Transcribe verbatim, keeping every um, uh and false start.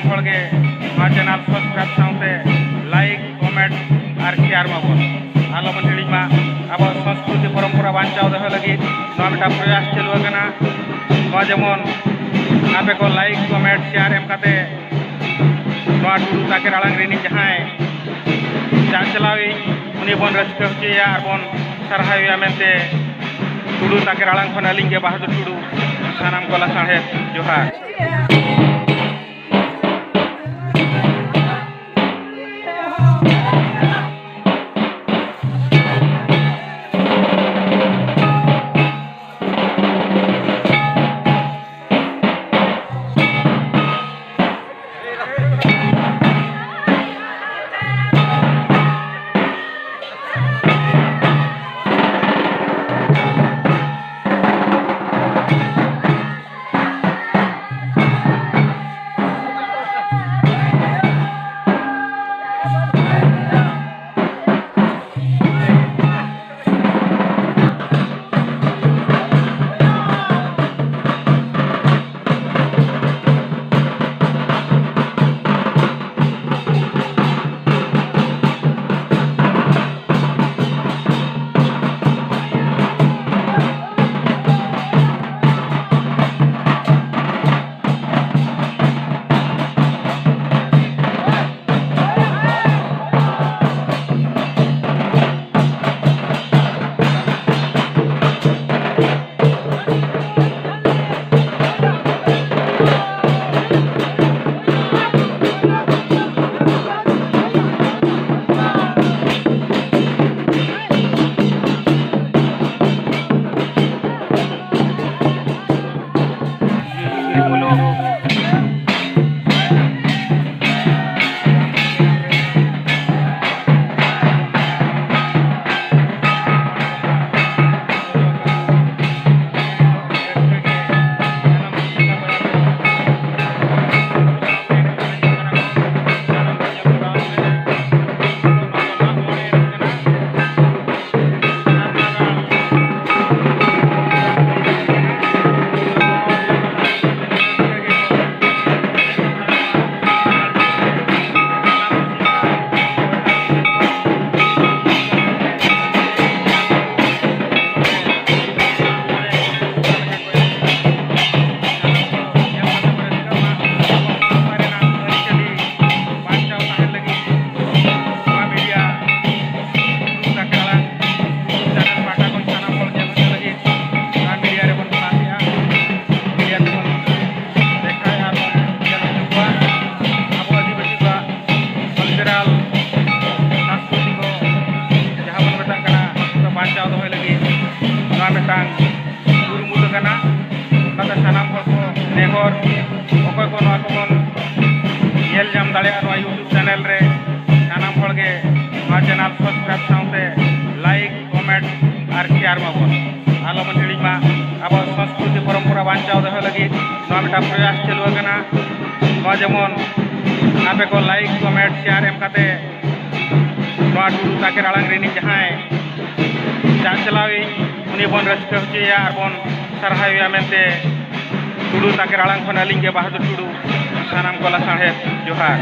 ᱦᱚᱲ ᱜᱮ ᱱᱚᱣᱟ ᱪᱮᱱᱮᱞ ᱥᱟᱵᱥᱠᱨᱟᱭᱤᱵ ᱥᱟᱶᱛᱮ ᱞᱟᱭᱤᱠ, ᱠᱚᱢᱮᱱᱴ ᱟᱨ ᱥᱮᱭᱟᱨ ᱢᱟᱵᱚᱱ᱾ ᱟᱞᱚᱵᱚᱱ ᱦᱤᱲᱤᱧ ᱢᱟ, ᱟᱵᱚᱣᱟᱜ ᱥᱚᱝᱥᱠᱨᱤᱛᱤ ᱯᱚᱨᱚᱢᱯᱚᱨᱟ ᱵᱟᱧᱪᱟᱣ ᱫᱚᱦᱚ ᱞᱟᱹᱜᱤᱫ ᱱᱚᱣᱟ ᱢᱤᱫᱴᱟᱝ ᱯᱨᱚᱭᱟᱥ ᱪᱟᱹᱞᱩ ᱟᱠᱟᱱᱟ᱾ ᱱᱚᱣᱟ ᱡᱮᱢᱚᱱ ᱟᱯᱮ ᱠᱚ ᱞᱟᱭᱤᱠ, ᱠᱚᱢᱮᱱᱴ, ᱥᱮᱭᱟᱨ ᱮᱢ ᱠᱟᱛᱮ ᱱᱚᱣᱟ ᱴᱩᱰᱩ ᱛᱟᱠᱮᱨ ᱟᱲᱟᱝ ᱨᱤᱱᱤᱡ ᱡᱟᱦᱟᱸᱭ ᱪᱟᱪᱞᱟᱣᱤᱡ, ᱩᱱᱤ ᱵᱚᱱ ᱨᱟᱹᱥᱠᱟᱹ ᱦᱚᱪᱚᱭᱮᱭᱟ ᱟᱨ ᱵᱚᱱ ᱥᱟᱨᱦᱟᱣᱮᱭᱟ ᱢᱮᱱᱛᱮ ᱴᱩᱰᱩ ᱛᱟᱠᱮᱨ ᱟᱲᱟᱝ ᱠᱷᱚᱱ ᱟᱹᱞᱤᱧ ᱜᱮ ᱵᱟᱦᱟᱫᱩᱨ ᱴᱩᱰᱩ ᱥᱟᱱᱟᱢ ᱠᱚ ᱞᱟᱥᱟᱬᱦᱮᱫ ᱡᱚᱦᱟᱨ᱾ ᱥᱟᱱᱟᱢ ᱦᱚᱲ ᱠᱚ ᱱᱮᱦᱚᱨ, ᱚᱠᱚᱭ ᱠᱚ ᱱᱚᱣᱟ ᱠᱚᱵᱚᱱ ᱧᱮᱞ ᱧᱟᱢ ᱫᱟᱲᱮᱭᱟᱜᱼᱟ ᱱᱚᱣᱟ YouTube ᱪᱮᱱᱮᱞ ᱨᱮ, ᱥᱟᱱᱟᱢ ᱦᱚᱲ ᱜᱮ ᱱᱚᱣᱟ ᱪᱮᱱᱮᱞ ᱥᱟᱵᱥᱠᱨᱟᱭᱤᱵ ᱥᱟᱶᱛᱮ ᱞᱟᱭᱤᱠ, ᱠᱚᱢᱮᱱᱴ ᱟᱨ ᱥᱮᱭᱟᱨ ᱢᱟᱵᱚᱱ, ᱟᱞᱚᱵᱚᱱ ᱦᱤᱲᱤᱧ ᱢᱟ᱾ ᱟᱵᱚᱣᱟᱜ ᱥᱚᱝᱥᱠᱨᱤᱛᱤ ᱯᱚᱨᱚᱢᱯᱚᱨᱟ ᱵᱟᱧᱪᱟᱣ ᱫᱚᱦᱚ ᱞᱟᱹᱜᱤᱫ ᱱᱚᱣᱟ ᱢᱤᱫᱴᱟᱝ ᱯᱨᱚᱭᱟᱥ ᱪᱟᱹᱞᱩ ᱟᱠᱟᱱᱟ᱾ ᱱᱚᱣᱟ ᱡᱮᱢᱚᱱ ᱟᱯᱮ ᱠᱚ ᱞᱟᱭᱤᱠ, ᱠᱚᱢᱮᱱᱴ, ᱥᱮᱭᱟᱨ ᱮᱢ ᱠᱟᱛᱮ ᱱᱚᱣᱟ ᱴᱩᱰᱩ ᱛᱟᱠᱮᱨ ᱟᱲᱟᱝ ᱨᱤᱱᱤᱡ ᱡᱟᱦᱟᱸᱭ ᱪᱟᱪᱞᱟᱣᱤᱡ, ᱩᱱᱤ ᱵᱚᱱ ᱨᱟᱹᱥᱠᱟᱹ ᱦᱚᱪᱚᱭᱮᱭᱟ ᱟᱨ ᱵᱚᱱ ᱥᱟᱨᱦᱟᱣᱮᱭᱟ ᱢᱮᱱᱛᱮ ᱴᱩᱰᱩ ᱛᱟᱠᱮᱨ ᱟᱲᱟᱝ ᱠᱷᱚᱱ ᱟᱹᱞᱤᱧ ᱜᱮ ᱵᱟᱦᱟᱫᱩᱨ ᱴᱩᱰᱩ ᱥᱟᱱᱟᱢ ᱠᱚ ᱞᱟᱥᱟᱬᱦᱮᱫ ᱡᱚᱦᱟᱨ᱾